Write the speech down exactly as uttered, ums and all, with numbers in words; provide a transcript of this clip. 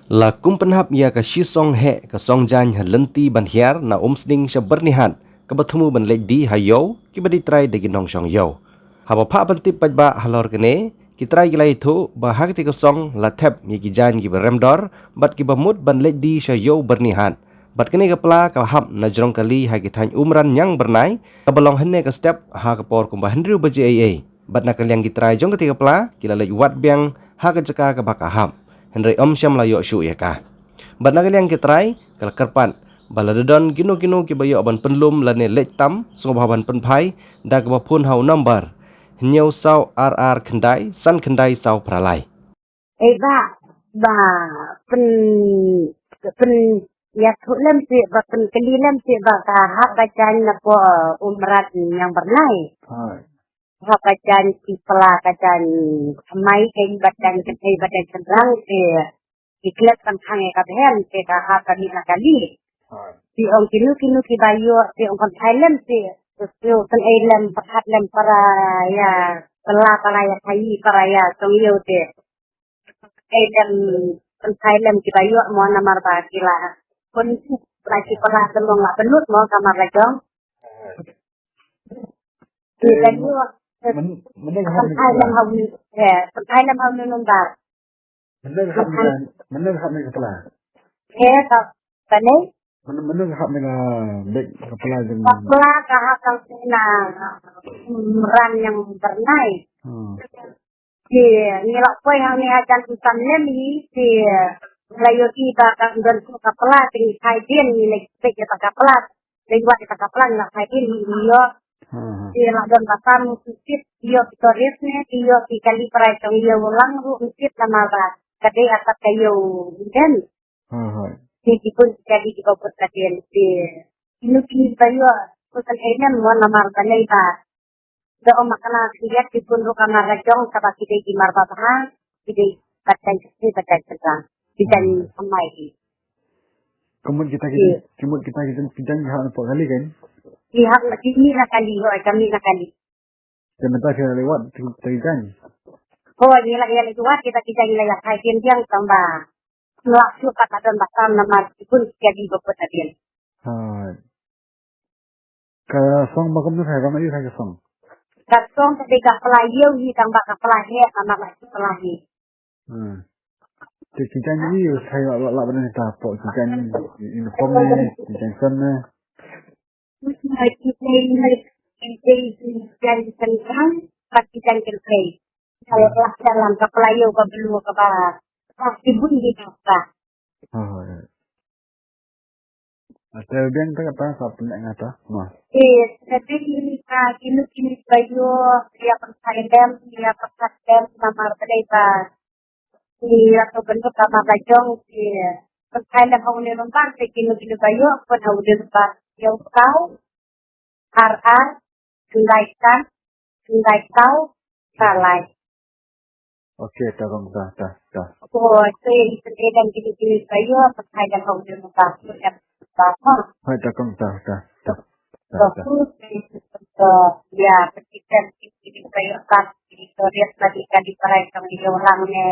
La kum pynhap ïa ka shisong heh ka song jaiñ ha lynti ban hiar na Umsning sha Byrnihat, kaba thmu ban leit die ha ïew kiba die trai da ki nongshong ïew. Haba phah ban tip paidbah halor kane, ki trai ki la ïathuh ba ha kata ka song la thep ïa ki jaiñ kiba rem dor bad kiba mut ban leit die sha ïew Byrnihat. Bad kane ka pla ka hap na jrong kali ha ki thaiñ Umran Ñiangbyrnai, kaba long hynne ka step ha ka por kumba hynriew baje eiei. Bad na ka liang ki trai jong kata ka pla ki la leit wad biang ha ka jaka kaba ka hap, hynrei ym shym la ïoh shuh ïa ka. Bad na ka liang ki trai ka la kyrpad ba lada don kino kino kiba ïoh ban pynlum lane leit tam, sngewbha ban pynphai da kaba phone ha u number hynñiew saw ar ar khyndai san khyndai saw phra lai. Ei ba, ba pyn, pyn ïathuh lem seh, ba pynkylli lem seh ba ka hap ka jaiñ na pdeng Umran Ñiangbyrnai. Hooid. Hap ka jaiñ ki pla, ka jaiñ thymmai kein bad jaiñ kynthei bad jaiñ shynrang, te ki klet kan khang ïa ka bhen, te ka hap ka mih na kali. Hooid. Te ong kino kino kiba ïoh, te ong pynphai lem seh, te pynei lem, pyrkhat lem para ïa pla, para ïa phaïi, para ïa shong ïew, te pynei lem, pynphai lem kiba ïoh mo, namar ba ki la pynkup la ki pla, te long la pynlut mo ka mar la jong. Ki la ïoh. Myn-, mynne ka hap ne ka pla? Pynphai lem ha u, eh, pynphai lem ha u number. Mynne ka hap ne ka, mynne ka hap ne ka pla? Eh, ka, ka ne? Mynne, mynne ka hap ne ka bek ka pla jong? Ka pla ka hap tang na, mm, Umran Ñiangbyrnai. Hmm. Te ngi la poi hangne hajan u san lem hi, te la ïohi ba kam don shuh ka pla, te ngi phai dien, ngi leit peit ïa ka pla, leit wad ïa ka pla, ngi la phai dien, ngi ïoh. Hmm. Te la don ba tam, ngi tip, ïoh ki tourist ne, te ïoh ki kali para shong ïew lang ruh ngi tip, namar ba ka dei artat ka ïew Indian. Hooid, hooid. Te ki bun ki kali kiba bud ka dien, te kino kino ba ïoh, pynphai lem mo, namar ba lei ba da ong ma ka la ki ïa ki bun ruh ka mar la jong, kaba ki dei ki mar babha, ki dei ka jaiñ kynthei, ka jaiñ shynrang, ki jaiñ thymmai ki. Ka mut kita ki, ki mut kita ki jaiñ, ki jaiñ ha na pdeng kali kan? Ki hap na, ki mih na kali, hooid, ka mih na kali. Te mynta ki la leit wad kita ki jaiñ? Hooid, ngi la ïa leit wad kita ki jaiñ, la ïa phai dien biang, tang ba la shu kat don ba tam, namar ki bun ki kali ba bud ka dien. Hooid. Ka song ba kumno, ka song aïu ka song? Ka song ka dei ka pla ïew hi, tang ba ka pla heh, namar la ki pla hi. Hmm. Te ki jaiñ aïu, sa la, la, la ban ne ta pdeng ki jaiñ uniform ne, ki jaiñ san ne? Ki jaiñ, ki jaiñ, ki jaiñ shynrang, bad ki jaiñ kynthei. Ka la, la, dalam ka pla ïew ka blue kaba, ka ki bun hi ka pla. Oh, ya. Ate biang ta kata sa pynleh nga ta. Mo. Eh, tapi ini ka kino kino ba ïoh, ïa pynphai lem, ïa pynphai lem, namar ba dei ba ïa to bynta ka mar la jong, ïa pynphai lem ha une u number, te kino kino ba ïoh, pynphai ha une u number. Ïa u saw, ar ar, khyndai san, khyndai saw, phra lai. Ok, ta kong ta, ta, ta. Ko, te i pynte dang kini kini kayo, pakai dang kong te muka, ko dang muka, ha. Hai, ta kong ta, ta, ta, ta, ta. Ko, te i pynte, ya, pynte dang kini kini kayo, ka, kini to dia, tadi, tadi, parai, kong i ulang ne.